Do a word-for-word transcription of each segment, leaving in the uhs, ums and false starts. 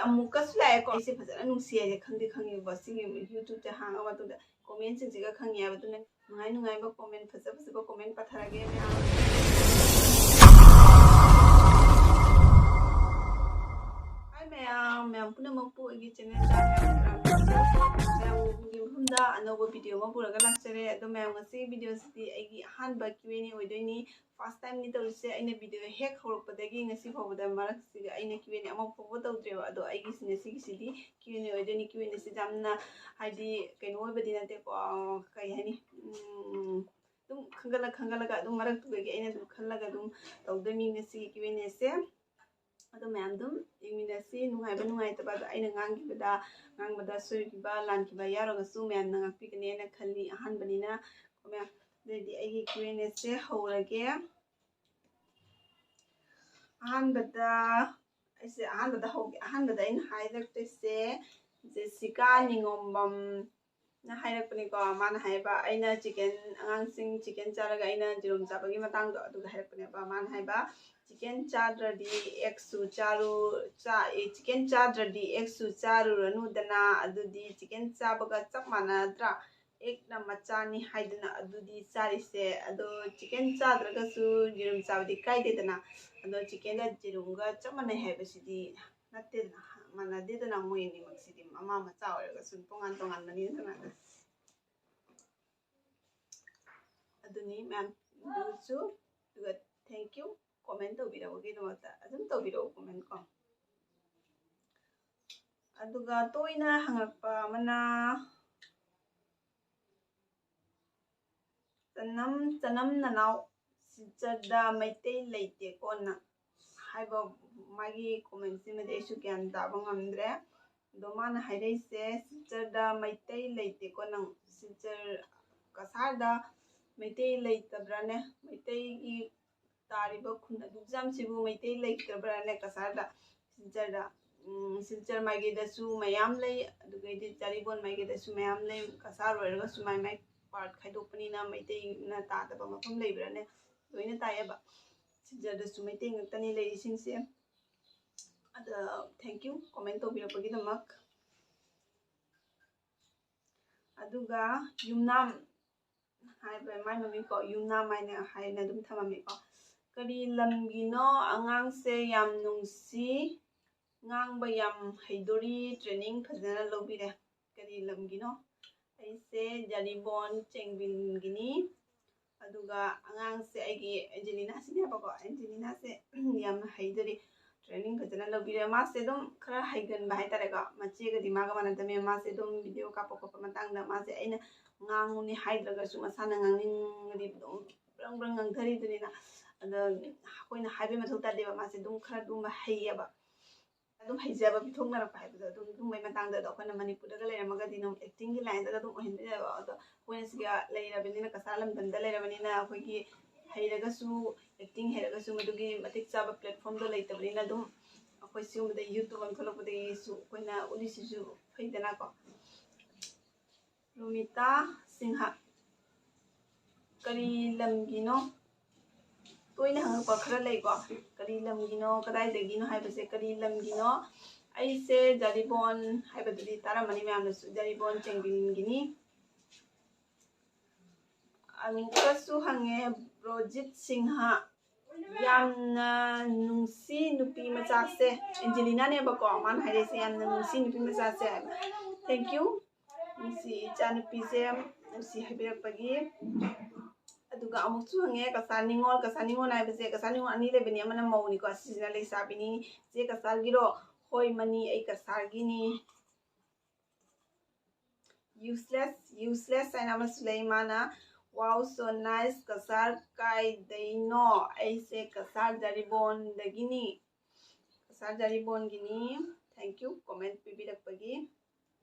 ꯑꯃꯨꯛꯀꯁꯨ ꯂꯥꯛꯑꯦꯀꯣ꯫ ꯑꯩꯁꯦ ꯐꯖꯅ ꯅꯨꯡꯁꯤ ꯍꯥꯏꯁꯦ ꯈꯪꯗꯤ ꯈꯪꯉꯦꯕꯀꯣ꯫ ꯁꯤꯒꯤ YouTubeꯁꯦ ꯍꯥꯡꯉ ꯃꯇꯨꯡꯗ commentꯁꯤꯡꯁꯤꯒ ꯈꯪꯉꯦ ꯍꯥꯏꯕ꯫ ꯑꯗꯨꯅ ꯅꯨꯡꯉꯥꯏ ꯅꯨꯡꯉꯥꯏꯕ comment, ꯐꯖ ꯐꯖꯕ comment ꯄꯥꯊꯔꯛꯑꯒꯦ ꯃꯌꯥꯝ꯫ Hi ꯃꯌꯥꯝ, ꯃꯌꯥꯝ ꯄꯨꯝꯅꯃꯛꯄꯨ ꯑꯩꯒꯤ channelꯗ ꯃꯌꯥꯝꯒꯤ ꯃꯐꯝꯗ ꯑꯅꯧꯕ video ꯑꯃ ꯄꯨꯔꯒ ꯂꯥꯛꯆꯔꯦ꯫ ꯑꯗꯣ ꯃꯌꯥꯝ, ꯉꯁꯤꯒꯤ videoꯁꯤꯗꯤ ꯑꯩꯒꯤ ꯑꯍꯥꯟꯕ Q and A ꯑꯣꯏꯗꯣꯏꯅꯤ꯫ First timeꯅꯤ ꯇꯧꯔꯤꯁꯦ꯫ ꯑꯩꯅ video ꯍꯦꯛ ꯍꯧꯔꯛꯄꯗꯒꯤ ꯉꯁꯤ ꯐꯥꯎꯕꯗ ꯃꯔꯛꯁꯤꯗ ꯑꯩꯅ Q and A ꯑꯃ ꯐꯥꯎꯕ ꯇꯧꯗ꯭ꯔꯦꯕ꯫ ꯑꯗꯣ ꯑꯩꯒꯤꯁꯤꯅ ꯁꯤꯒꯤꯁꯤꯗꯤ Q and A ꯑꯣꯏꯗꯣꯏꯅꯤ꯫ Q and Aꯁꯤ ꯌꯥꯝꯅ, ꯍꯥꯏꯗꯤ, ꯀꯩꯅꯣ ꯑꯣꯏꯕꯗꯤ ꯅꯠꯇꯦꯀꯣ, ꯀꯩ ꯍꯥꯏꯅꯤ, ꯎꯝ, ꯑꯗꯨꯝ ꯈꯟꯒꯠꯂ ꯈꯟꯒꯠꯂꯒ ꯑꯗꯨꯝ ꯃꯔꯛꯇꯨꯗꯒꯤ ꯑꯩꯅ ꯑꯗꯨꯝ ꯈꯜꯂꯒ ꯑꯗꯨꯝ ꯇꯧꯗꯣꯏꯅꯤ ꯉꯁꯤꯒꯤ Q and Aꯁꯦ꯫ ꯑꯗꯣ ꯃꯌꯥꯝ ꯑꯗꯨꯝ ꯌꯦꯡꯃꯤꯟꯅꯁꯤ꯫ ꯅꯨꯡꯉꯥꯏꯕ ꯅꯨꯡꯉꯥꯏꯇꯕ ꯑꯗꯣ ꯑꯩꯅ ꯉꯥꯡꯈꯤꯕꯗ, ꯉꯥꯡꯕꯗ ꯁꯣꯏꯈꯤꯕ ꯂꯥꯟꯈꯤꯕ ꯌꯥꯎꯔꯒꯁꯨ ꯃꯌꯥꯝꯅ ꯉꯥꯛꯄꯤꯒꯅꯤ ꯍꯥꯏꯅ ꯈꯜꯂꯤ꯫ ꯑꯍꯥꯟꯕꯅꯤꯅ ꯀꯣ ꯃꯌꯥꯝ꯫ ꯑꯗꯨꯗꯤ ꯑꯩꯒꯤ Q and Aꯁꯦ ꯍꯧꯔꯒꯦ꯫ ꯑꯍꯥꯟꯕꯗ ꯑꯩꯁꯦ ꯑꯍꯥꯟꯕꯗ ꯍꯧꯒꯦ꯫ ꯑꯍꯥꯟꯕꯗ ꯑꯩꯅ ꯍꯥꯏꯔꯛꯇꯣꯏꯁꯦ ꯖꯦꯁꯤꯀꯥ ꯅꯤꯉꯣꯝꯕꯝꯅ ꯍꯥꯏꯔꯛꯄꯅꯤꯀꯣ꯫ ꯃꯥꯅ ꯍꯥꯏꯕ, ꯑꯩꯅ chicken, ꯑꯉꯥꯡꯁꯤꯡ chicken ꯆꯥꯔꯒ ꯑꯩꯅ ꯌꯦꯔꯨꯝ ꯆꯥꯕꯒꯤ ꯃꯇꯥꯡꯗꯣ ꯑꯗꯨꯒ ꯍꯥꯏꯔꯛꯄꯅꯦꯕ꯫ ꯃꯥꯅ ꯍꯥꯏꯕ, chicken ꯆꯥꯗ꯭ꯔꯗꯤ eggsꯁꯨ ꯆꯥꯔꯨ, ꯆꯥ-, ꯑꯦ, chicken ꯆꯥꯗ꯭ꯔꯗꯤ eggsꯁꯨ ꯆꯥꯔꯨꯔꯅꯨꯗꯅ, ꯑꯗꯨꯗꯤ chicken ꯆꯥꯕꯒ ꯆꯞ ꯃꯥꯟꯅꯗ꯭ꯔꯥ? Eggꯅ ꯃꯆꯥꯅꯤ ꯍꯥꯏꯗꯨꯅ ꯑꯗꯨꯗꯤ ꯆꯥꯔꯤꯁꯦ꯫ ꯑꯗꯣ chicken ꯆꯥꯗ꯭ꯔꯒꯁꯨ ꯌꯦꯔꯨꯝ ꯆꯥꯕꯗꯤ ꯀꯥꯏꯗꯦꯗꯅ꯫ ꯑꯗꯣ chickenꯒ ꯌꯦꯔꯨꯝꯒ ꯆꯞ ꯃꯥꯟꯅꯩ ꯍꯥꯏꯕꯁꯤꯗꯤ ꯅꯠꯇꯦꯗꯅ, ꯃꯥꯟꯅꯗꯦꯗꯅ꯫ ꯃꯣꯏ ꯑꯅꯤꯃꯛꯁꯤꯗꯤ ꯃꯃꯥ ꯃꯆꯥ ꯑꯣꯏꯔꯒꯁꯨ ꯇꯣꯉꯥꯟ ꯇꯣꯉꯥꯟꯕꯅꯤꯗꯅ꯫ ꯑꯗꯨꯅꯤ ꯃꯌꯥꯝ, ꯑꯗꯨꯁꯨ, ꯑꯗꯨꯒ thank you comment ꯇꯧꯕꯤꯔꯛꯄꯒꯤꯗꯃꯛꯇ꯫ ꯑꯗꯨꯝ ꯇꯧꯕꯤꯔꯛꯑꯣ comment ꯀꯣ꯫ ꯑꯗꯨꯒ ꯇꯣꯏꯅ ꯍꯪꯉꯛꯄ ꯑꯃꯅ, ꯆꯅꯝ, ꯆꯅꯝ ꯅꯅꯥꯎ, ꯁꯤꯜꯆꯔꯗ ꯃꯩꯇꯩ ꯂꯩꯇꯦꯀꯣ ꯅꯪ ꯍꯥꯏꯕ ꯃꯥꯒꯤ commentꯁꯤꯃꯗꯤ ꯑꯩꯁꯨ ꯒ꯭ꯌꯥꯟ ꯇꯥꯕ ꯉꯝꯗ꯭ꯔꯦ꯫ ꯑꯗꯣ ꯃꯥꯅ ꯍꯥꯏꯔꯛꯏꯁꯦ, ꯁꯤꯜꯆꯔꯗ ꯃꯩꯇꯩ ꯂꯩꯇꯦꯀꯣ ꯅꯪ, ꯁꯤꯜꯆꯔ ꯀꯁꯥꯔꯗ ꯃꯩꯇꯩ ꯂꯩꯇꯕ꯭ꯔꯥꯅꯦ? ꯃꯩꯇꯩꯒꯤ ꯇꯥꯔꯤꯕ ꯈꯨꯟ ꯑꯗꯨꯛ ꯌꯥꯝꯁꯤꯕꯨ ꯃꯩꯇꯩ ꯂꯩꯇꯕ꯭ꯔꯥꯅꯦ ꯀꯁꯥꯔꯗ? ꯁꯤꯜꯆꯔꯗ, ꯎꯝ, ꯁꯤꯜꯆꯔ ꯃꯥꯏꯀꯩꯗꯁꯨ ꯃꯌꯥꯝ ꯂꯩ, ꯑꯗꯨꯗꯩꯗꯤ ꯆꯥꯔꯤꯕꯣꯟ ꯃꯥꯏꯀꯩꯗꯁꯨ ꯃꯌꯥꯝ ꯂꯩ꯫ ꯀꯁꯥꯔ ꯑꯣꯏꯔꯒꯁꯨ ꯃꯥꯏ ꯃꯥꯏ part ꯈꯥꯏꯗꯣꯛꯄꯅꯤꯅ ꯃꯩꯇꯩꯅ ꯇꯥꯗꯕ ꯃꯐꯝ ꯂꯩꯕ꯭ꯔꯥꯅꯦ? ꯂꯣꯏꯅ ꯇꯥꯏꯌꯦꯕ꯫ ꯁꯤꯜꯆꯔꯗꯁꯨ ꯃꯩꯇꯩ ꯉꯥꯛꯇꯅꯤ ꯂꯩꯔꯤꯁꯤꯡꯁꯦ꯫ ꯑꯗ thank you comment ꯇꯧꯕꯤꯔꯛꯄꯒꯤꯗꯃꯛ꯫ ꯑꯗꯨꯒ ꯌꯨꯝꯅꯥꯝ ꯍꯥꯏꯕ ꯃꯥꯏ ꯃꯃꯤꯡ ꯀꯣ, ꯌꯨꯝꯅꯥꯝ ꯍꯥꯏꯅ ꯍꯥꯏꯅ ꯑꯗꯨꯝ ꯊꯝꯃꯝꯃꯤꯀꯣ꯫ "ꯀꯔꯤ ꯂꯝꯒꯤꯅꯣ? ꯑꯉꯥꯡꯁꯦ ꯌꯥꯝ ꯅꯨꯡꯁꯤ, ꯉꯥꯡꯕ ꯌꯥꯝ ꯍꯩꯗꯣꯔꯤ, training ꯐꯖꯅ ꯂꯧꯕꯤꯔꯦ꯫ ꯀꯔꯤ ꯂꯝꯒꯤꯅꯣ?" ꯑꯩꯁꯦ ꯖꯔꯤꯕꯣꯟ ꯆꯦꯡꯕꯤꯟꯒꯤꯅꯤ꯫ ꯑꯗꯨꯒ ꯑꯉꯥꯡꯁꯦ ꯑꯩꯒꯤ ꯑꯦꯟꯖꯦꯂꯤꯅꯥꯁꯤꯅꯦꯕꯀꯣ꯫ ꯑꯦꯟꯖꯦꯂꯤꯅꯥꯁꯦ ꯌꯥꯝꯅ ꯍꯩꯗꯣꯔꯤ, training ꯐꯖꯅ ꯂꯧꯕꯤꯔꯦ꯫ ꯃꯥꯁꯦ ꯑꯗꯨꯝ ꯈꯔ ꯍꯩꯒꯟꯕ ꯍꯥꯏꯇꯥꯔꯦꯀꯣ꯫ ꯃꯆꯦꯒꯗꯤ ꯃꯥꯒ ꯃꯥꯟꯅꯗꯕꯅꯤꯅ ꯃꯥꯁꯦ ꯑꯗꯨꯝ video ꯀꯥꯞꯄ ꯈꯣꯠꯄ ꯃꯇꯥꯡꯗ ꯃꯥꯁꯦ ꯑꯩꯅ ꯉꯥꯡꯉꯨꯅꯤ ꯍꯥꯏꯗ꯭ꯔꯒꯁꯨ ꯃꯁꯥꯅ ꯉꯥꯡꯅꯤꯡꯉꯗꯤ ꯑꯗꯨꯝ ꯕ꯭ꯔꯪ ꯕ꯭ꯔꯪ ꯉꯥꯡꯊꯔꯤꯗꯨꯅꯤꯅ꯫ ꯑꯗꯣ ꯑꯩꯈꯣꯏꯅ ꯍꯥꯏꯕꯩ ꯃꯊꯧ ꯇꯥꯗꯦꯕ, ꯃꯥꯁꯦ ꯑꯗꯨꯝ ꯈꯔ ꯑꯗꯨꯝꯕ ꯍꯩꯌꯦꯕ꯫ ꯑꯗꯨꯝ ꯍꯩꯖꯕ ꯄꯤꯊꯣꯛꯅꯔꯛꯄ ꯍꯥꯏꯕꯗꯣ ꯑꯗꯨꯝ ꯑꯗꯨꯝꯕꯩ ꯃꯇꯥꯡꯗ ꯑꯗꯣ ꯑꯩꯈꯣꯏꯅ ꯃꯅꯤꯄꯨꯔꯗꯒ ꯂꯩꯔꯝꯃꯒꯗꯤ ꯑꯗꯨꯝ acting ꯒꯤ line ꯗꯒ ꯑꯗꯨꯝ ꯑꯣꯏꯍꯟꯕ ꯌꯥꯏꯕ꯫ ꯑꯗꯣ ꯑꯩꯈꯣꯏꯅ ꯁꯤꯒ ꯂꯩꯔꯕꯅꯤꯅ, ꯀꯁꯥꯔ ꯂꯝꯗꯝꯗ ꯂꯩꯔꯕꯅꯤꯅ ꯑꯩꯈꯣꯏꯒꯤ ꯍꯩꯔꯒꯁꯨ, acting ꯍꯩꯔꯒꯁꯨ ꯃꯗꯨꯒꯤ ꯃꯇꯤꯛ ꯆꯥꯕ platform ꯗꯣ ꯂꯩꯇꯕꯅꯤꯅ ꯑꯗꯨꯝ ꯑꯩꯈꯣꯏ ꯁꯤꯒꯨꯝꯕꯗ YouTube ꯑꯃ ꯊꯣꯛꯂꯛꯄꯗꯒꯤꯁꯨ ꯑꯩꯈꯣꯏꯅ ꯎꯠꯂꯤꯁꯤꯁꯨ ꯐꯩꯗꯅꯀꯣ꯫ ꯔꯣꯃꯤꯇꯥ ꯁꯤꯡꯍ꯫ ꯀꯔꯤ ꯂꯝꯒꯤꯅꯣ? ꯇꯣꯏꯅ ꯍꯪꯉꯛꯄ ꯈꯔ ꯂꯩꯀꯣ꯫ ꯀꯔꯤ ꯂꯝꯒꯤꯅꯣ, ꯀꯗꯥꯏꯗꯒꯤꯅꯣ ꯍꯥꯏꯕꯁꯦ, ꯀꯔꯤ ꯂꯝꯒꯤꯅꯣ? ꯑꯩꯁꯦ ꯖꯔꯤꯕꯣꯟ ꯍꯥꯏꯕꯗꯨꯗꯤ ꯇꯥꯔꯝꯃꯅꯤ ꯃꯌꯥꯝꯅꯁꯨ, ꯖꯔꯤꯕꯣꯟ ꯆꯦꯡꯕꯤꯟꯒꯤꯅꯤ꯫ ꯑꯃꯨꯛꯀꯁꯨ ꯍꯪꯉꯦ, ꯕ꯭ꯔꯣꯖꯤꯠ ꯁꯤꯡꯍ꯫ "ꯌꯥꯝꯅ ꯅꯨꯡꯁꯤ ꯅꯨꯄꯤ ꯃꯆꯥꯁꯦ"꯫ ꯑꯦꯟꯖꯦꯂꯤꯅꯥꯅꯦꯕꯀꯣ ꯃꯥꯅ ꯍꯥꯏꯔꯛꯏꯁꯦ, "ꯌꯥꯝꯅ ꯅꯨꯡꯁꯤ ꯅꯨꯄꯤ ꯃꯆꯥꯁꯦ"꯫ Thank you꯫ ꯅꯨꯡꯁꯤ ꯏꯆꯥꯅꯨꯄꯤꯁꯦ ꯅꯨꯡꯁꯤ ꯍꯥꯏꯕꯤꯔꯛꯄꯒꯤ꯫ ꯑꯗꯨꯒ ꯑꯃꯨꯛꯁꯨ ꯍꯪꯉꯦ, ꯀꯁꯥꯔ ꯅꯤꯉꯣꯜ, ꯀꯁꯥꯔ ꯅꯤꯉꯣꯜ ꯍꯥꯏꯕꯁꯦ, ꯀꯁꯥꯔ ꯅꯤꯉꯣꯜ ꯑꯅꯤ ꯂꯩꯕꯅꯤ, ꯑꯃꯅ ꯃꯧꯅꯤꯀꯣ, ꯑꯁꯤꯁꯤꯅ ꯂꯩꯁꯥꯕꯤꯅꯤ꯫ "ꯆꯦ ꯀꯁꯥꯔꯒꯤꯔꯣ?" "ꯍꯣꯏ ꯃꯅꯤ, ꯑꯩ ꯀꯁꯥꯔꯒꯤꯅꯤ"꯫ Useless, useless ꯍꯥꯏꯅ ꯑꯃꯁꯨ ꯂꯩ, ꯃꯥꯅ "Wow, so nice, ꯀꯁꯥꯔ ꯀꯥꯏꯗꯩꯅꯣ?" ꯑꯩꯁꯦ Cachar ꯖꯔꯤꯕꯣꯟꯗꯒꯤꯅꯤ꯫ Cachar ꯖꯔꯤꯕꯣꯟꯒꯤꯅꯤ꯫ Thank you comment ꯄꯤꯕꯤꯔꯛꯄꯒꯤ꯫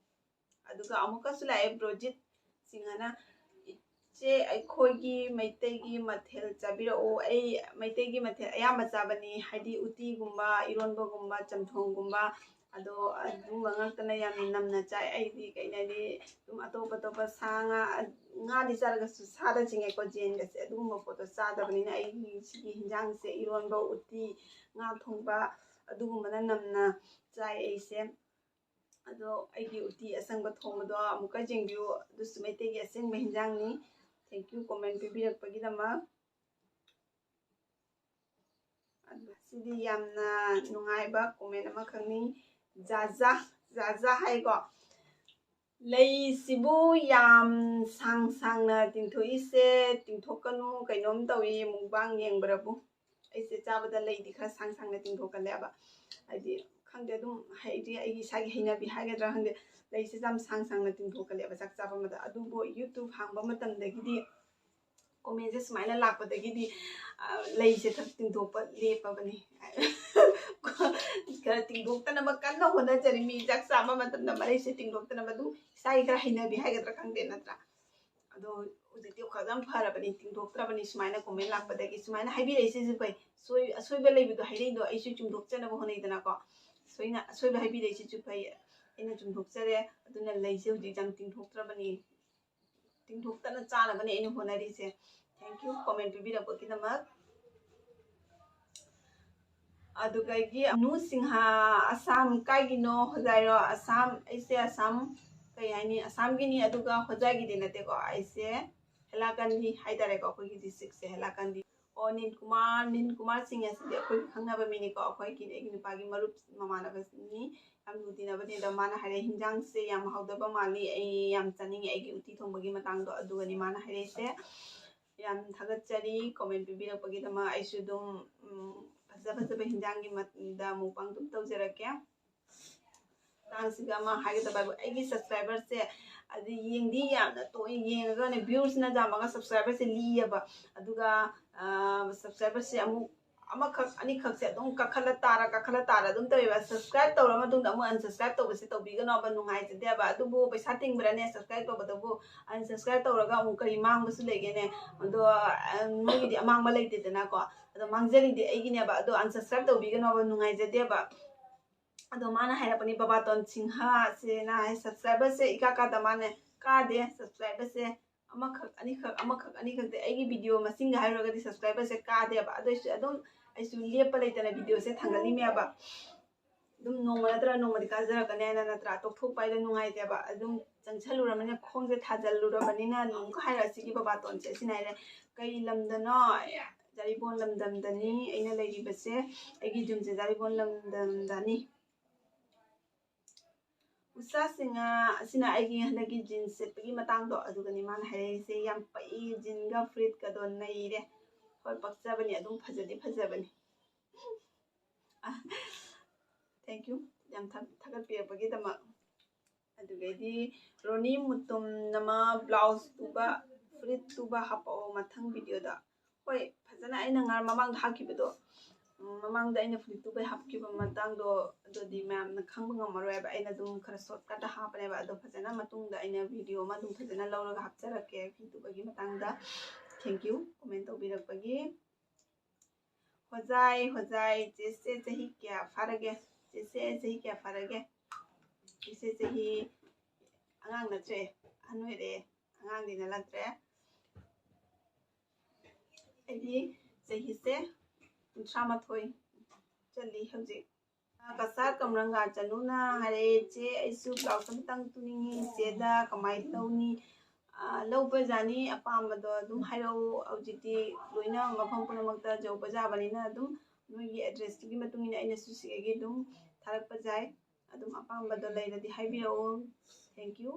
ꯑꯗꯨꯒ ꯑꯃꯨꯛꯀꯁꯨ ꯂꯥꯛꯑꯦ ꯕ꯭ꯔꯣꯖꯤꯠ ꯁꯤꯡꯍꯅ, "ꯏꯆꯦ, ꯑꯩꯈꯣꯏꯒꯤ ꯃꯩꯇꯩꯒꯤ ꯃꯊꯦꯜ ꯆꯥꯕꯤꯔꯛꯎ"꯫ ꯑꯩ ꯃꯩꯇꯩꯒꯤ ꯃꯊꯦꯜ ꯑꯌꯥꯝꯕ ꯆꯥꯕꯅꯤ, ꯍꯥꯏꯗꯤ ꯎꯇꯤꯒꯨꯝꯕ, ꯏꯔꯣꯟꯕꯒꯨꯝꯕ, ꯆꯝꯊꯣꯡꯒꯨꯝꯕ, ꯑꯗꯣ ꯑꯗꯨꯒꯨꯝꯕ ꯉꯥꯛꯇꯅ ꯌꯥꯝꯅ ꯅꯝꯅ ꯆꯥꯏ꯫ ꯑꯩꯗꯤ ꯀꯩꯅꯣ ꯍꯥꯏꯗꯤ ꯑꯗꯨꯝ ꯑꯇꯣꯞ ꯑꯇꯣꯞꯄ ꯁꯥ ꯉꯥ, ꯉꯥꯗꯤ ꯆꯥꯔꯒꯁꯨ ꯁꯥꯗ ꯆꯤꯡꯉꯦꯀꯣ, ꯌꯦꯟꯒꯁꯦ ꯑꯗꯨꯒꯨꯝꯕ ꯄꯣꯠꯇꯣ ꯆꯥꯗꯕꯅꯤꯅ ꯑꯩꯒꯤ ꯁꯤꯒꯤ ꯍꯤꯟꯖꯥꯡꯁꯦ, ꯏꯔꯣꯟꯕ, ꯎꯇꯤ, ꯉꯥ ꯊꯣꯡꯕ, ꯑꯗꯨꯒꯨꯝꯕꯅ ꯅꯝꯅ ꯆꯥꯏ ꯑꯩꯁꯦ꯫ ꯑꯗꯣ ꯑꯩꯒꯤ ꯎꯇꯤ ꯑꯁꯪꯕ ꯊꯣꯡꯕꯗꯣ ꯑꯃꯨꯛꯀ ꯌꯦꯡꯕꯤꯌꯨ꯫ ꯑꯗꯨꯁꯨ ꯃꯩꯇꯩꯒꯤ ꯑꯁꯦꯡꯕ ꯍꯤꯟꯖꯥꯡꯅꯤ꯫ Thank you comment ꯄꯤꯕꯤꯔꯛꯄꯒꯤꯗꯃꯛ꯫ ꯑꯗꯣ ꯁꯤꯗꯤ ꯌꯥꯝꯅ ꯅꯨꯡꯉꯥꯏꯕ comment ꯑꯃꯈꯛꯅꯤ꯫ ꯖꯥꯖꯥ, ꯖꯥꯖꯥ ꯍꯥꯏꯀꯣ꯫ ꯂꯩꯁꯤꯕꯨ ꯌꯥꯝ ꯁꯥꯡ ꯁꯥꯡꯅ ꯇꯤꯡꯊꯣꯛꯏꯁꯦ, ꯇꯤꯡꯊꯣꯛꯀꯅꯨ, ꯀꯩꯅꯣꯝ ꯇꯧꯏ mukbang ꯌꯦꯡꯕ꯭ꯔꯕꯨ꯫ ꯑꯩꯁꯦ ꯆꯥꯕꯗ ꯂꯩꯗꯤ ꯈꯔ ꯁꯥꯡ ꯁꯥꯡꯅ ꯇꯤꯡꯊꯣꯛꯀꯜꯂꯦꯕ꯫ ꯍꯥꯏꯗꯤ ꯈꯪꯗꯦ, ꯑꯗꯨꯝ ꯍꯥꯏꯗꯤ ꯑꯩꯒꯤ ꯏꯁꯥꯒꯤ ꯍꯩꯅꯕꯤ ꯍꯥꯏꯒꯗ꯭ꯔꯥ ꯈꯪꯗꯦ, ꯂꯩꯁꯦ ꯌꯥꯝ ꯁꯥꯡ ꯁꯥꯡꯅ ꯇꯤꯡꯊꯣꯛꯀꯜꯂꯦꯕ ꯆꯥꯛ ꯆꯥꯕ ꯑꯃꯗ꯫ ꯑꯗꯨꯕꯨ YouTube ꯍꯥꯡꯕ ꯃꯇꯝꯗꯒꯤꯗꯤ commentꯁꯦ ꯁꯨꯃꯥꯏꯅ ꯂꯥꯛꯄꯗꯒꯤꯗꯤ, ꯑ, ꯂꯩꯁꯦ ꯈꯔ ꯇꯤꯡꯊꯣꯛꯄ ꯂꯦꯞꯄꯕꯅꯤ꯫ ꯈꯔ ꯇꯤꯡꯊꯣꯛꯇꯅꯕ ꯀꯟꯅ ꯍꯣꯠꯅꯖꯔꯤ꯫ ꯃꯤ ꯆꯥꯛ ꯆꯥꯕ ꯃꯇꯝꯗ ꯃꯔꯩꯁꯦ ꯇꯤꯡꯊꯣꯛꯇꯅꯕ ꯑꯗꯨꯝ ꯏꯁꯥꯒꯤ ꯈꯔ ꯍꯩꯅꯕꯤ ꯍꯥꯏꯒꯗ꯭ꯔꯥ ꯈꯪꯗꯦ, ꯅꯠꯇ꯭ꯔꯥ? ꯑꯗꯣ ꯍꯧꯖꯤꯛꯇꯤ ꯋꯥꯈꯜ ꯌꯥꯝ ꯐꯔꯕꯅꯤ, ꯇꯤꯡꯊꯣꯛꯇ꯭ꯔꯕꯅꯤ꯫ ꯁꯨꯃꯥꯏꯅ comment ꯂꯥꯛꯄꯗꯒꯤ ꯁꯨꯃꯥꯏꯅ ꯍꯥꯏꯕꯤꯔꯛꯏꯁꯤꯁꯨ ꯐꯩ꯫ ꯁꯣꯏ-, ꯑꯁꯣꯏꯕ ꯂꯩꯕꯗꯣ ꯍꯥꯏꯔꯛꯏꯗꯣ ꯑꯩꯁꯨ ꯆꯨꯝꯊꯣꯛꯆꯅꯕ ꯍꯣꯠꯅꯩꯗꯅꯀꯣ꯫ ꯁꯣꯏꯅ ꯑꯁꯣꯏꯕ ꯍꯥꯏꯕꯤꯔꯛꯏꯁꯤꯁꯨ ꯐꯩ, ꯑꯩꯅ ꯆꯨꯝꯊꯣꯛꯆꯔꯦ꯫ ꯑꯗꯨꯅ ꯂꯩꯁꯦ ꯍꯧꯖꯤꯛ ꯌꯥꯝ ꯇꯤꯡꯊꯣꯛꯇ꯭ꯔꯕꯅꯤ, ꯇꯤꯡꯊꯣꯛꯇꯅ ꯆꯥꯅꯕꯅꯦ ꯑꯩꯅ ꯍꯣꯠꯅꯔꯤꯁꯦ꯫ Thank you comment ꯄꯤꯕꯤꯔꯛꯄꯒꯤꯗꯃꯛ꯫ ꯑꯗꯨꯗꯒꯤ ꯅꯨ ꯁꯤꯡꯍꯥ, ꯑꯁꯥꯝ ꯀꯥꯏꯒꯤꯅꯣ? ꯍꯣꯖꯥꯏꯔꯣ? ꯑꯁꯥꯝ, ꯑꯩꯁꯦ ꯑꯁꯥꯝ, ꯀꯩ ꯍꯥꯏꯅꯤ, ꯑꯁꯥꯝꯒꯤꯅꯤ, ꯑꯗꯨꯒ ꯍꯣꯖꯥꯏꯒꯤꯗꯤ ꯅꯠꯇꯦꯀꯣ꯫ ꯑꯩꯁꯦ ꯍꯦꯂꯥꯀꯟꯗꯤ ꯍꯥꯏꯇꯥꯔꯦꯀꯣ, ꯑꯩꯈꯣꯏꯒꯤ districtꯁꯦ ꯍꯦꯂꯥꯀꯟꯗꯤ꯫ ꯑꯣ, ꯅꯤꯜ ꯀꯨꯃꯥꯔ, ꯅꯤꯜ ꯀꯨꯃꯥꯔ ꯁꯤꯡ ꯑꯁꯤꯗꯤ ꯑꯩꯈꯣꯏꯒꯤ ꯈꯪꯅꯕ ꯃꯤꯅꯤꯀꯣ, ꯑꯩꯈꯣꯏꯒꯤ, ꯑꯩꯒꯤ ꯅꯨꯄꯥꯒꯤ ꯃꯔꯨꯞ ꯃꯃꯥꯟꯅꯕꯅꯤ, ꯌꯥꯝ ꯂꯨ ꯇꯤꯟꯅꯕꯅꯤ꯫ ꯑꯗꯣ ꯃꯥꯅ ꯍꯥꯏꯔꯛꯑꯦ, "ꯍꯤꯟꯖꯥꯡꯁꯦ ꯌꯥꯝ ꯍꯥꯎꯗꯕ ꯃꯥꯜꯂꯤ, ꯑꯩ ꯌꯥꯝ ꯆꯥꯅꯤꯡꯉꯦ ꯑꯩꯒꯤ ꯎꯇꯤ ꯊꯣꯡꯕꯒꯤ ꯃꯇꯥꯡꯗꯣ", ꯑꯗꯨꯒꯅꯤ ꯃꯥꯅ ꯍꯥꯏꯔꯛꯏꯁꯦ꯫ ꯌꯥꯝ ꯊꯥꯒꯠꯆꯔꯤ comment ꯄꯤꯕꯤꯔꯛꯄꯒꯤꯗꯃꯛ꯫ ꯑꯩꯁꯨ ꯑꯗꯨꯝ, ꯎꯝ, ꯐꯖ ꯐꯖꯕ ꯍꯤꯟꯖꯥꯡꯒꯤ ꯃ-, ꯗ mukbang ꯑꯗꯨꯝ ꯇꯧꯖꯔꯛꯀꯦ꯫ ꯃꯇꯥꯡꯁꯤꯗ ꯑꯃ ꯍꯥꯏꯒꯗꯕ ꯍꯥꯏꯕꯨ, ꯑꯩꯒꯤ subscriberꯁꯦ, ꯑꯗꯨ ꯌꯦꯡꯗꯤ ꯌꯥꯝꯅ ꯇꯣꯏꯅ ꯌꯦꯡꯉꯒꯅꯦ, viewꯁꯤꯅ ꯌꯥꯝꯃꯒ subscriberꯁꯦ ꯂꯤꯌꯦꯕ꯫ ꯑꯗꯨꯒ, ꯑ, subscriberꯁꯦ ꯑꯃꯨꯛ ꯑꯃꯈꯛ ꯑꯅꯤꯈꯛꯁꯦ ꯑꯗꯨꯝ ꯀꯥꯈꯠꯂ ꯇꯥꯔ, ꯀꯥꯈꯠꯂ ꯇꯥꯔ ꯑꯗꯨꯝ ꯇꯧꯋꯦꯕ꯫ Subscribe ꯇꯧꯔ ꯃꯇꯨꯡꯗ ꯑꯃꯨꯛ unsubscribe ꯇꯧꯕꯁꯦ ꯇꯧꯕꯤꯒꯅꯣꯕ, ꯅꯨꯡꯉꯥꯏꯖꯗꯦꯕ꯫ ꯑꯗꯨꯕꯨ ꯄꯩꯁꯥ ꯇꯤꯡꯕ꯭ꯔꯥꯅꯦ subscribe ꯇꯧꯕꯗꯕꯨ? Unsubscribe ꯇꯧꯔꯒ ꯑꯃꯨꯛ ꯀꯔꯤ ꯃꯥꯡꯕꯁꯨ ꯂꯩꯒꯦꯅꯦ? ꯑꯗꯣ, ꯑ, ꯅꯣꯏꯒꯤꯗꯤ ꯑꯃꯥꯡꯕ ꯂꯩꯇꯦꯗꯅꯀꯣ꯫ ꯑꯗꯣ ꯃꯥꯡꯖꯔꯤꯗꯤ ꯑꯩꯒꯤꯅꯦꯕ꯫ ꯑꯗꯣ unsubscribe ꯇꯧꯕꯤꯒꯅꯣꯕ, ꯅꯨꯡꯉꯥꯏꯖꯗꯦꯕ꯫ ꯑꯗꯣ ꯃꯥꯅ ꯍꯥꯏꯔꯛꯄꯅꯤ, ꯕꯕꯥꯇꯣꯟ ꯁꯤꯡꯍ ꯁꯤꯅ ꯍꯥꯏ, subscriberꯁꯦ ꯏꯀꯥ ꯀꯥꯗ ꯃꯥꯅꯦ, ꯀꯥꯗꯦ subscriberꯁꯦ꯫ ꯑꯃꯈꯛ, ꯑꯅꯤꯈꯛ, ꯑꯃꯈꯛ, ꯑꯅꯤꯈꯛꯇꯤ ꯑꯩꯒꯤ video ꯃꯁꯤꯡꯒ ꯍꯥꯏꯔꯨꯔꯒꯗꯤ subscriberꯁꯦ ꯀꯥꯗꯦꯕ꯫ ꯑꯗꯨꯏꯁꯨ ꯑꯗꯨꯝ ꯑꯩꯁꯨ ꯂꯦꯞꯄ ꯂꯩꯇꯅ ꯚꯤꯗꯤꯑꯣꯁꯦ ꯊꯥꯡꯒꯠꯂꯤꯃꯦꯕ꯫ ꯑꯗꯨꯝ ꯅꯣꯡꯃ ꯅꯠꯇ꯭ꯔ ꯅꯣꯡꯃꯗꯤ ꯀꯥꯖꯔꯛꯀꯅꯤ ꯍꯥꯏꯅ, ꯅꯠꯇ꯭ꯔꯥ? ꯇꯣꯛꯊꯣꯛꯄ ꯍꯥꯏꯗꯣ ꯅꯨꯡꯉꯥꯏꯇꯦꯕ꯫ ꯑꯗꯨꯝ ꯆꯪꯁꯜꯂꯨꯔꯕꯅꯤꯅ, ꯈꯣꯡꯁꯦ ꯊꯥꯖꯜꯂꯨꯔꯕꯅꯤꯅ, ꯅꯣꯡꯃꯨꯛꯀ ꯍꯥꯏꯔꯛꯑꯁꯤꯒꯤ ꯕꯕꯥꯇꯣꯟꯁꯦ꯫ ꯑꯁꯤꯅ ꯍꯥꯏꯔꯦ, "ꯀꯩ ꯂꯝꯗꯅꯣ?" "ꯖꯥꯔꯤꯕꯣꯟ ꯂꯝꯗꯝꯗꯅꯤ꯫ ꯑꯩꯅ ꯂꯩꯔꯤꯕꯁꯦ, ꯑꯩꯒꯤ ꯌꯨꯝꯁꯦ ꯖꯥꯔꯤꯕꯣꯟ ꯂꯝꯗꯝꯗꯅꯤ"꯫ ꯎꯁꯥ ꯁꯤꯡꯍ ꯑꯁꯤꯅ ꯑꯩꯒꯤ ꯍꯟꯗꯛꯀꯤ ꯖꯤꯟꯁ ꯁꯦꯠꯄꯒꯤ ꯃꯇꯥꯡꯗꯣ ꯑꯗꯨꯒꯅꯤ ꯃꯥꯅ ꯍꯥꯏꯔꯛꯏꯁꯦ꯫ ꯌꯥꯝ ꯄꯛꯏ, ꯖꯤꯟꯒ ꯐꯨꯔꯤꯠꯀꯗꯣ ꯅꯩꯔꯦ꯫ ꯍꯣꯏ, ꯄꯛꯆꯕꯅꯤ, ꯑꯗꯨꯝ ꯐꯖꯗꯤ ꯐꯖꯕꯅꯤ꯫ Thank you, ꯌꯥꯝ ꯊꯥ-, ꯊꯥꯒꯠꯄꯤꯔꯛꯄꯒꯤꯗꯃꯛ꯫ ꯑꯗꯨꯗꯩꯗꯤ ꯔꯣꯅꯤ ꯃꯨꯇꯨꯝ ꯅꯃ, blouse ꯇꯨꯕ, ꯐꯨꯔꯤꯠ ꯇꯨꯕ ꯍꯥꯞꯄꯛꯑꯣ ꯃꯊꯪ ꯚꯤꯗꯤꯑꯣꯗ꯫ ꯍꯣꯏ, ꯐꯖꯅ ꯑꯩꯅ ꯉꯥ-, ꯃꯃꯥꯡꯗ ꯍꯥꯞꯈꯤꯕꯗꯣ, ꯎꯝ, ꯃꯃꯥꯡꯗ ꯑꯩꯅ ꯐꯨꯔꯤꯠ ꯇꯨꯕꯩ ꯍꯥꯞꯈꯤꯕ ꯃꯇꯥꯡꯗꯣ, ꯑꯗꯨꯗꯤ ꯃꯌꯥꯝꯅ ꯈꯪꯕ ꯉꯝꯃꯔꯣꯏꯕ꯫ ꯑꯩꯅ ꯑꯗꯨꯝ ꯈꯔ shortcut ꯍꯥꯞꯄꯅꯦꯕ꯫ ꯑꯗꯣ ꯐꯖꯅ ꯃꯇꯨꯡꯗ ꯑꯩꯅ ꯚꯤꯗꯤꯑꯣ ꯑꯃ ꯑꯗꯨꯝ ꯐꯖꯅ ꯂꯧꯔꯒ ꯍꯥꯞꯆꯔꯛꯀꯦ ꯐꯤ ꯇꯨꯕꯒꯤ ꯃꯇꯥꯡꯗ꯫ Thank you, comment ꯇꯧꯕꯤꯔꯛꯄꯒꯤ꯫ ꯍꯣꯖꯥꯏ, ꯍꯣꯖꯥꯏ, ꯆꯦꯁꯦ ꯆꯍꯤ ꯀꯌꯥ ꯐꯥꯔꯒꯦ? ꯆꯦꯁꯦ ꯆꯍꯤ ꯀꯌꯥ ꯐꯥꯔꯒꯦ? ꯆꯦꯁꯦ ꯆꯍꯤ ꯑꯉꯥꯡ ꯅꯠꯇ꯭ꯔꯦ, ꯑꯍꯟ ꯑꯣꯏꯔꯛꯑꯦ, ꯑꯉꯥꯡꯗꯤ ꯅꯠꯂꯛꯇ꯭ꯔꯦ꯫ ꯑꯩꯒꯤ ꯆꯍꯤꯁꯦ ꯀꯨꯟꯊ꯭ꯔꯥ ꯃꯥꯊꯣꯏ ꯆꯜꯂꯤ ꯍꯧꯖꯤꯛ꯫ ꯀꯁꯥꯠ ꯀꯝꯔꯪꯒꯥ ꯆꯅꯨꯅ ꯍꯥꯏꯔꯛꯑꯦ, "ꯆꯦ, ꯑꯩꯁꯨ blouse ꯑꯃꯇꯪ ꯇꯨꯅꯤꯡꯉꯤ, ꯆꯦꯗ ꯀꯃꯥꯏꯅ ꯇꯧꯅꯤ?" ꯑꯥ, ꯂꯧꯕ ꯌꯥꯅꯤ, ꯑꯄꯥꯝꯕꯗꯣ ꯑꯗꯨꯝ ꯍꯥꯏꯔꯛꯎ꯫ ꯍꯧꯖꯤꯛꯇꯤ ꯂꯣꯏꯅ ꯃꯐꯝ ꯄꯨꯝꯅꯃꯛꯇ ꯌꯧꯕ ꯌꯥꯕꯅꯤꯅ ꯑꯗꯨꯝ ꯅꯣꯏꯒꯤ addressꯇꯨꯒꯤ ꯃꯇꯨꯡ ꯏꯟꯅ ꯑꯩꯅꯁꯨ ꯁꯤꯗꯒꯤ ꯑꯗꯨꯝ ꯊꯥꯔꯛꯄ ꯌꯥꯏ꯫ ꯑꯗꯨꯝ ꯑꯄꯥꯝꯕꯗꯣ ꯂꯩꯔꯗꯤ ꯍꯥꯏꯕꯤꯔꯛꯑꯣ꯫ Thank you꯫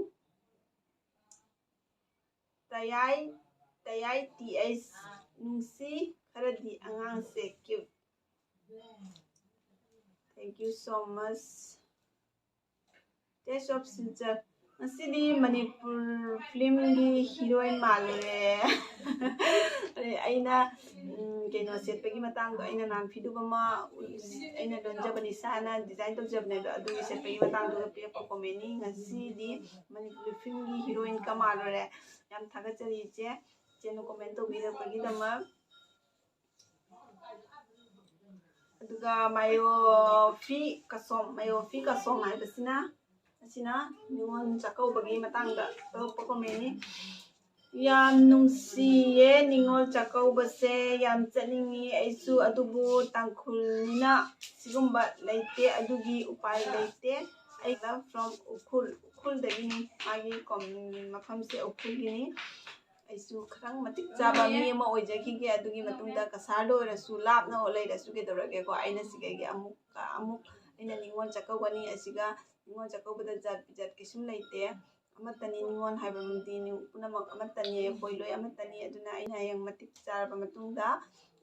ꯇꯌꯥꯏ, ꯇꯌꯥꯏ ꯇꯤ ꯑꯩꯆ, ꯅꯨꯡꯁꯤ ꯈꯔꯗꯤ ꯑꯉꯥꯡꯁꯦ, cute꯫ Thank you so much꯫ Taste of Silchar, ꯉꯁꯤꯗꯤ ꯃꯅꯤꯄꯨꯔ filmꯒꯤ heroine ꯃꯥꯜꯂꯨꯔꯦ꯫ ꯑꯩꯅ, ꯎꯝ, ꯀꯩꯅꯣ ꯁꯦꯠꯄꯒꯤ ꯃꯇꯥꯡꯗꯣ, ꯑꯩꯅ ꯅꯍꯥꯟ ꯐꯤꯗꯨꯕ ꯑꯃ, ꯑꯩꯅ ꯂꯣꯟꯖꯕꯅꯤ, ꯏꯁꯥꯅ design ꯇꯧꯖꯕꯅꯦ ꯑꯗꯣ, ꯑꯗꯨꯒꯤ ꯁꯦꯠꯄꯒꯤ ꯃꯇꯥꯡꯗꯨꯒ ꯄꯤꯔꯛꯄ commentꯅꯤ꯫ ꯉꯁꯤꯗꯤ ꯃꯅꯤꯄꯨꯔꯤ filmꯒꯤ heroineꯒ ꯃꯥꯜꯂꯨꯔꯦ꯫ ꯌꯥꯝ ꯊꯥꯒꯠꯆꯔꯤ ꯏꯆꯦ, ꯏꯆꯦꯅ comment ꯇꯧꯕꯤꯔꯛꯄꯒꯤꯗꯃꯛ꯫ ꯑꯗꯨꯒ ꯃꯥꯏꯌꯣꯐꯤ ꯀꯁꯣꯝ, ꯃꯥꯏꯌꯣꯐꯤ ꯀꯁꯣꯝ ꯍꯥꯏꯕꯁꯤꯅ, ꯑꯁꯤꯅ ꯅꯤꯉꯣꯜ ꯆꯥꯛꯀꯧꯕꯒꯤ ꯃꯇꯥꯡꯗ ꯇꯧꯔꯛꯄ commentꯅꯤ꯫ ꯌꯥꯝ ꯅꯨꯡꯁꯤꯌꯦ ꯅꯤꯉꯣꯜ ꯆꯥꯛꯀꯧꯕꯁꯦ, ꯌꯥꯝ ꯆꯠꯅꯤꯡꯉꯤ ꯑꯩꯁꯨ, ꯑꯗꯨꯕꯨ ꯇꯥꯡꯈꯨꯜꯅꯤꯅ ꯁꯤꯒꯨꯝꯕ ꯂꯩꯇꯦ, ꯑꯗꯨꯒꯤ ꯎꯄꯥꯏ ꯂꯩꯇꯦ꯫ ꯑꯩ ꯂꯞ ꯐ꯭ꯔꯣꯝ ꯎꯈ꯭ꯔꯨꯜ, ꯎꯈ꯭ꯔꯨꯜꯗꯒꯤꯅꯤ, ꯃꯥꯒꯤ ꯀꯣꯝ-, ꯃꯐꯝꯁꯦ ꯎꯈ꯭ꯔꯨꯜꯒꯤꯅꯤ꯫ ꯑꯩꯁꯨ ꯈꯤꯇꯪ ꯃꯇꯤꯛ ꯆꯥꯕ ꯃꯤ ꯑꯃ ꯑꯣꯏꯖꯈꯤꯒꯦ, ꯑꯗꯨꯒꯤ ꯃꯇꯨꯡꯗ ꯀꯁꯥꯔꯗ ꯑꯣꯏꯔꯁꯨ, ꯂꯥꯞꯅ ꯂꯩꯔꯁꯨ ꯀꯩꯗꯧꯔꯒꯦꯀꯣ, ꯑꯩꯅ ꯁꯤꯗꯒꯤ ꯑꯃꯨꯛ ꯑꯃꯨꯛ ꯑꯩꯅ ꯅꯤꯉꯣꯜ ꯆꯥꯛꯀꯧꯒꯅꯤ꯫ ꯑꯁꯤꯒ ꯅꯤꯉꯣꯜ ꯆꯥꯛꯀꯧꯕꯗ ꯖꯥꯠ ꯕꯤꯖꯥꯠ ꯀꯩꯁꯨꯝ ꯂꯩꯇꯦ꯫ ꯑꯃꯠꯇꯅꯤ ꯅꯤꯉꯣꯜ ꯍꯥꯏꯕ ꯃꯤꯗꯤ, ꯅꯤ-, ꯄꯨꯝꯅꯃꯛ ꯑꯃꯠꯇꯅꯤ, ꯑꯩꯈꯣꯏ ꯂꯣꯏ ꯑꯃꯠꯇꯅꯤ꯫ ꯑꯗꯨꯅ ꯑꯩꯅ ꯍꯌꯦꯡ ꯃꯇꯤꯛ ꯆꯥꯔꯕ ꯃꯇꯨꯡꯗ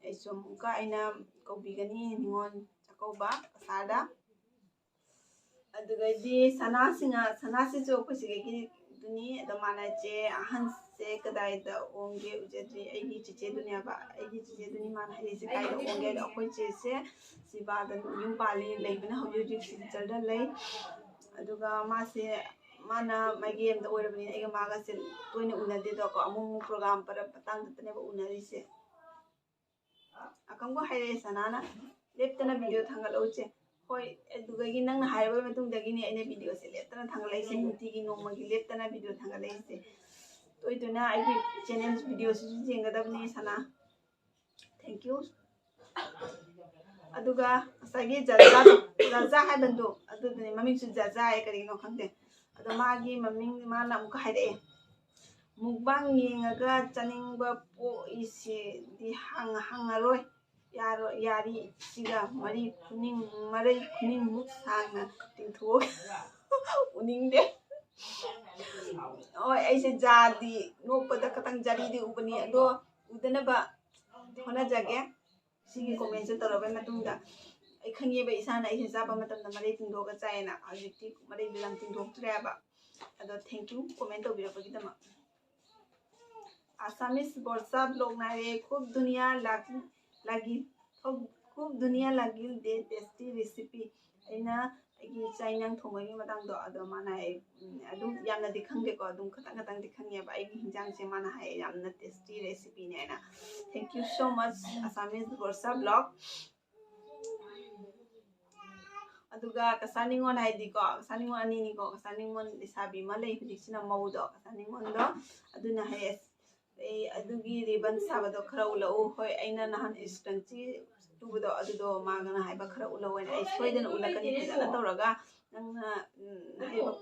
ꯑꯩꯁꯨ ꯑꯃꯨꯛꯀ ꯑꯩꯅ ꯀꯧꯕꯤꯒꯅꯤ ꯅꯤꯉꯣꯜ ꯆꯥꯛꯀꯧꯕ ꯀꯁꯥꯔꯗ꯫ ꯑꯗꯨꯒꯗꯤ ꯁꯅꯥꯁꯤꯡ, ꯁꯅꯥꯁꯤꯁꯨ ꯑꯩꯈꯣꯏ ꯁꯤꯗꯒꯤꯗꯨꯅꯤ꯫ ꯑꯗꯣ ꯃꯥꯅ ꯆꯦ ꯑꯍꯟꯁꯦ ꯀꯗꯥꯏꯗ ꯑꯣꯡꯒꯦ ꯎꯖꯗ꯭ꯔꯤ, ꯑꯩꯒꯤ ꯆꯤꯆꯦꯗꯨꯅꯦꯕ, ꯑꯩꯒꯤ ꯆꯤꯆꯦꯗꯨꯅꯤ꯫ ꯃꯥꯅ ꯍꯥꯏꯔꯤꯁꯦ ꯀꯥꯏꯗ ꯑꯣꯡꯒꯦ ꯍꯥꯏꯗꯣ, ꯑꯩꯈꯣꯏ ꯆꯦꯁꯦ ꯁꯤꯕꯥꯗ ꯌꯨꯝ ꯄꯥꯜꯂꯤ, ꯂꯩꯕꯅ ꯍꯧꯖꯤꯛ ꯍꯧꯖꯤꯛ ꯁꯤꯜꯆꯔꯗ ꯂꯩ꯫ ꯑꯗꯨꯒ ꯃꯥꯁꯦ, ꯃꯥꯅ ꯃꯥꯏꯀꯩ ꯑꯃꯗ ꯑꯣꯏꯔꯕꯅꯤꯅ ꯑꯩꯒ ꯃꯥꯒꯁꯦ ꯇꯣꯏꯅ ꯎꯅꯗꯦꯗꯣꯀꯣ, ꯑꯃꯨꯛ ꯑꯃꯨꯛ ꯄ꯭ꯔꯣꯒ꯭ꯔꯥꯝ ꯄꯔꯕ ꯃꯇꯥꯡꯗꯇꯅꯦꯕ ꯎꯅꯔꯤꯁꯦ꯫ ꯑꯀꯪꯕ ꯍꯥꯏꯔꯛꯑꯦ ꯁꯅꯥꯅ, "ꯂꯦꯞꯇꯅ ꯚꯤꯗꯤꯑꯣ ꯊꯥꯡꯒꯠꯂꯛꯎꯁꯦ"꯫ ꯍꯣꯏ, ꯑꯗꯨꯗꯒꯤ ꯅꯪꯅ ꯍꯥꯏꯔꯕ ꯃꯇꯨꯡꯗꯒꯤꯅꯦ ꯑꯩꯅ ꯚꯤꯗꯤꯑꯣꯁꯦ ꯂꯦꯞꯇꯅ ꯊꯥꯡꯒꯠꯂꯛꯏꯁꯦ, ꯅꯨꯡꯇꯤꯒꯤ ꯅꯣꯡꯃꯒꯤ ꯂꯦꯞꯇꯅ ꯚꯤꯗꯤꯑꯣ ꯊꯥꯡꯒꯠꯂꯛꯏꯁꯦ꯫ ꯇꯣꯏ ꯇꯣꯏꯅ ꯑꯩꯒꯤ ꯆꯦꯅꯦꯜ ꯚꯤꯗꯤꯑꯣꯁꯤꯁꯨ ꯌꯦꯡꯒꯗꯕꯅꯤ ꯁꯅꯥ꯫ Thank you꯫ ꯑꯗꯨꯒ ꯉꯁꯥꯏꯒꯤ ꯖꯖꯥ, ꯖꯖꯥ ꯍꯥꯏꯕꯗꯣ ꯑꯗꯨꯗꯨꯅꯦ, ꯃꯃꯤꯡꯁꯨ ꯖꯖꯥ ꯍꯥꯏ, ꯀꯔꯤꯒꯤꯅꯣ ꯈꯪꯗꯦ꯫ ꯑꯗꯣ ꯃꯥꯒꯤ ꯃꯃꯤꯡ ꯃꯥꯅ ꯑꯃꯨꯛꯀ ꯍꯥꯏꯔꯛꯑꯦ, "ꯃꯨꯛꯕꯥꯡ ꯌꯦꯡꯉꯒ ꯆꯥꯅꯤꯡꯕ ꯄꯣꯛꯏꯁꯤꯗꯤ ꯍꯪ-, ꯍꯪꯉꯔꯣꯏ, ꯌꯥꯔꯣꯏ, ꯌꯥꯔꯤ, ꯁꯤꯒ ꯃꯔꯤ ꯈꯨꯅꯤꯡ, ꯃꯔꯩ ꯈꯨꯅꯤꯡꯃꯨꯛ ꯁꯥꯡꯅ ꯇꯤꯡꯊꯣꯛ ꯎꯅꯤꯡꯗꯦ"꯫ ꯍꯣꯏ, ꯑꯩꯁꯦ ꯖꯥꯗꯤ ꯅꯣꯛꯄꯗ ꯈꯇꯪ ꯖꯥꯔꯤꯗꯤ ꯎꯕꯅꯤ, ꯑꯗꯣ ꯎꯗꯅꯕ ꯍꯣꯠꯅꯖꯒꯦ꯫ ꯁꯤꯒꯤ ꯀꯣꯃꯦꯟꯁꯦ ꯇꯧꯔꯕ ꯃꯇꯨꯡꯗ ꯑꯩ ꯈꯪꯉꯦꯕ ꯏꯁꯥꯅ ꯑꯩꯁꯦ ꯆꯥꯕ ꯃꯇꯝꯗ ꯃꯔꯩ ꯇꯤꯡꯊꯣꯛꯑꯒ ꯆꯥꯏꯌꯦꯅ꯫ ꯍꯧꯖꯤꯛꯇꯤ ꯃꯔꯩꯗꯨ ꯌꯥꯝ ꯇꯤꯡꯊꯣꯛꯇ꯭ꯔꯦꯕ꯫ ꯑꯗꯣ thank you comment ꯇꯧꯕꯤꯔꯛꯄꯒꯤꯗꯃꯛ꯫ Assamese ꯕꯣꯔꯁꯥ ꯕ꯭ꯂꯣꯛꯅ ꯍꯥꯏꯔꯦ, "ꯈꯨꯞ ꯗꯨꯅꯤꯌꯥ ꯂꯥꯒꯤ, ꯂꯥꯒꯤ, ꯈꯨꯞ ꯗꯨꯅꯤꯌꯥ ꯂꯥꯒꯤ ꯗꯦ ꯇꯦꯁꯇꯤ ꯔꯦꯁꯤꯄꯤ"꯫ ꯑꯩꯅ ꯑꯩꯒꯤ ꯆꯥꯛ ꯏꯟꯖꯥꯡ ꯊꯣꯡꯕꯒꯤ ꯃꯇꯥꯡꯗꯣ, ꯑꯗꯣ ꯃꯥꯅ ꯍꯥꯏ, ꯎꯝ, ꯑꯗꯨꯝ ꯌꯥꯝꯅꯗꯤ ꯈꯪꯗꯦꯀꯣ, ꯑꯗꯨꯝ ꯈꯇꯪ ꯈꯇꯪꯗꯤ ꯈꯪꯉꯦꯕ꯫ ꯑꯩꯒꯤ ꯍꯤꯟꯖꯥꯡꯁꯦ ꯃꯥꯅ ꯍꯥꯏꯌꯦ ꯌꯥꯝꯅ ꯇꯦꯁꯇꯤ ꯔꯦꯁꯤꯄꯤꯅꯦ ꯍꯥꯏꯅ꯫ Thank you so much, Assamese Borsa block. ꯑꯗꯨꯒ ꯀꯁꯥꯔ ꯅꯤꯉꯣꯜ ꯍꯥꯏꯗꯤꯀꯣ, ꯀꯁꯥꯔ ꯅꯤꯉꯣꯜ ꯑꯅꯤꯅꯤꯀꯣ, ꯀꯁꯥꯔ ꯅꯤꯉꯣꯜ ꯂꯩꯁꯥꯕꯤ ꯑꯃ ꯂꯩ ꯍꯧꯖꯤꯛꯁꯤꯅ, ꯃꯧꯗꯣ, ꯀꯁꯥꯔ ꯅꯤꯉꯣꯜꯗꯣ, ꯑꯗꯨꯅ ꯍꯥꯏꯌꯦ, "ꯑꯩ ꯑꯗꯨꯒꯤ ꯔꯤꯕꯟ ꯁꯥꯕꯗꯣ ꯈꯔ ꯎꯠꯂꯛꯎ"꯫ ꯍꯣꯏ, ꯑꯩꯅ ꯅꯍꯥꯟ ꯏꯁꯀ꯭ꯔꯟꯆꯤ ꯇꯨꯕꯗꯣ, ꯑꯗꯨꯗꯣ ꯃꯥꯒꯅ ꯍꯥꯏꯕ ꯈꯔ ꯎꯠꯂꯛꯑꯣꯅ ꯑꯩ ꯁꯣꯏꯗꯅ ꯎꯠꯂꯛꯀꯅꯤ ꯐꯖꯅ ꯇꯧꯔꯒ꯫ ꯅꯪꯅ, ꯎꯝ, ꯍꯥꯏꯕ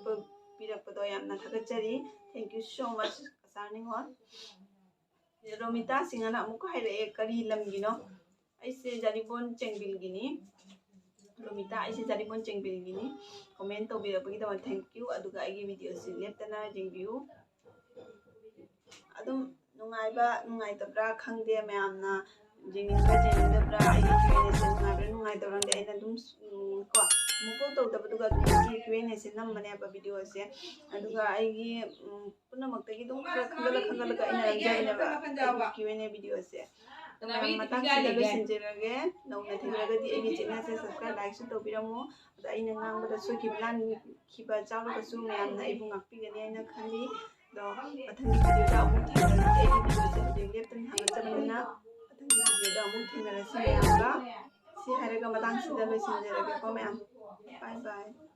ꯄꯤꯔꯛꯄꯗꯣ ꯌꯥꯝꯅ ꯊꯥꯒꯠꯆꯔꯤ꯫ Thank you so much, Cachar ꯅꯤꯉꯣꯜ꯫ ꯔꯣꯃꯤꯇꯥ ꯁꯤꯡꯍꯅ ꯑꯃꯨꯛꯀ ꯍꯥꯏꯔꯛꯑꯦ, "ꯀꯔꯤ ꯂꯝꯒꯤꯅꯣ?" ꯑꯩꯁꯦ ꯖꯥꯔꯤꯕꯣꯟ ꯆꯦꯡꯕꯤꯜꯒꯤꯅꯤ꯫ ꯔꯣꯃꯤꯇꯥ, ꯑꯩꯁꯦ ꯖꯥꯔꯤꯕꯣꯟ ꯆꯦꯡꯕꯤꯜꯒꯤꯅꯤ꯫ Comment ꯇꯧꯕꯤꯔꯛꯄꯒꯤꯗꯃꯛ thank you꯫ ꯑꯗꯨꯒ ꯑꯩꯒꯤ video ꯁꯤ ꯂꯦꯞꯇꯅ ꯌꯦꯡꯕꯤꯌꯨ꯫ ꯑꯗꯨꯝ ꯅꯨꯡꯉꯥꯏꯕ ꯅꯨꯡꯉꯥꯏꯇꯕ꯭ꯔꯥ ꯈꯪꯗꯦ, ꯃꯌꯥꯝꯅ ꯌꯦꯡꯅꯤꯡꯕ꯭ꯔꯥ ꯌꯦꯡꯅꯤꯡꯗꯕ꯭ꯔꯥ, ꯑꯩꯒꯤ Q and A ꯁꯦ ꯅꯨꯡꯉꯥꯏꯕ꯭ꯔꯥ ꯅꯨꯡꯉꯥꯏꯇꯕ꯭ꯔꯥ ꯈꯪꯗꯦ꯫ ꯑꯩꯅ ꯑꯗꯨꯝ, ꯎꯝ, ꯀꯣ, ꯑꯃꯨꯛꯐꯥꯎ ꯇꯧꯗꯕꯗꯨꯒ ꯑꯗꯨꯝ ꯉꯁꯤ Q and A say ꯅꯝꯕꯅꯦꯕ video ꯁꯦ꯫ ꯑꯗꯨꯒ ꯑꯩꯒꯤ, ꯎꯝ, ꯄꯨꯝꯅꯃꯛꯇꯒꯤ ꯑꯗꯨꯝ ꯈꯔ ꯈꯟꯒꯠꯂ ꯈꯟꯒꯠꯂꯒ ꯑꯩꯅ ꯅꯝꯖꯕꯅꯦꯕ ꯑꯩꯒꯤ Q and A video ꯁꯦ꯫ ꯑꯗꯣ ꯃꯌꯥꯝ, ꯃꯇꯥꯡꯁꯤꯗ ꯂꯣꯏꯁꯤꯟꯖꯔꯒꯦ꯫ ꯅꯧꯅ ꯊꯦꯡꯅꯔꯒꯗꯤ ꯑꯩꯒꯤ channel ꯁꯦ subscribe, like ꯁꯨ ꯇꯧꯕꯤꯔꯝꯃꯨ꯫ ꯑꯗꯣ ꯑꯩꯅ ꯉꯥꯡꯕꯗ ꯁꯣꯏꯈꯤꯕ ꯂꯥꯟꯈꯤꯕ ꯌꯥꯎꯔꯒꯁꯨ ꯃꯌꯥꯝꯅ ꯑꯩꯕꯨ ꯉꯥꯛꯄꯤꯒꯅꯤ ꯍꯥꯏꯅ ꯈꯜꯂꯤ꯫ ꯑꯗꯣ ꯃꯊꯪꯒꯤ video ꯗ ꯑꯃꯨꯛ ꯊꯦꯡꯅꯔꯁꯤ꯫ ꯑꯩꯒꯤ video ꯁꯦ ꯍꯧꯖꯤꯛ ꯂꯦꯞꯇꯅ ꯊꯥꯒꯠꯆꯕꯅꯤꯅ ꯃꯊꯪꯒꯤ video ꯗ ꯑꯃꯨꯛ ꯊꯦꯡꯅꯔꯁꯤ ꯃꯌꯥꯝꯒ꯫ ꯁꯤ ꯍꯥꯏꯔꯒ ꯃꯇꯥꯡꯁꯤꯗ ꯂꯣꯏꯁꯤꯟꯖꯔꯒꯦꯀꯣ ꯃꯌꯥꯝ꯫ Bye bye꯫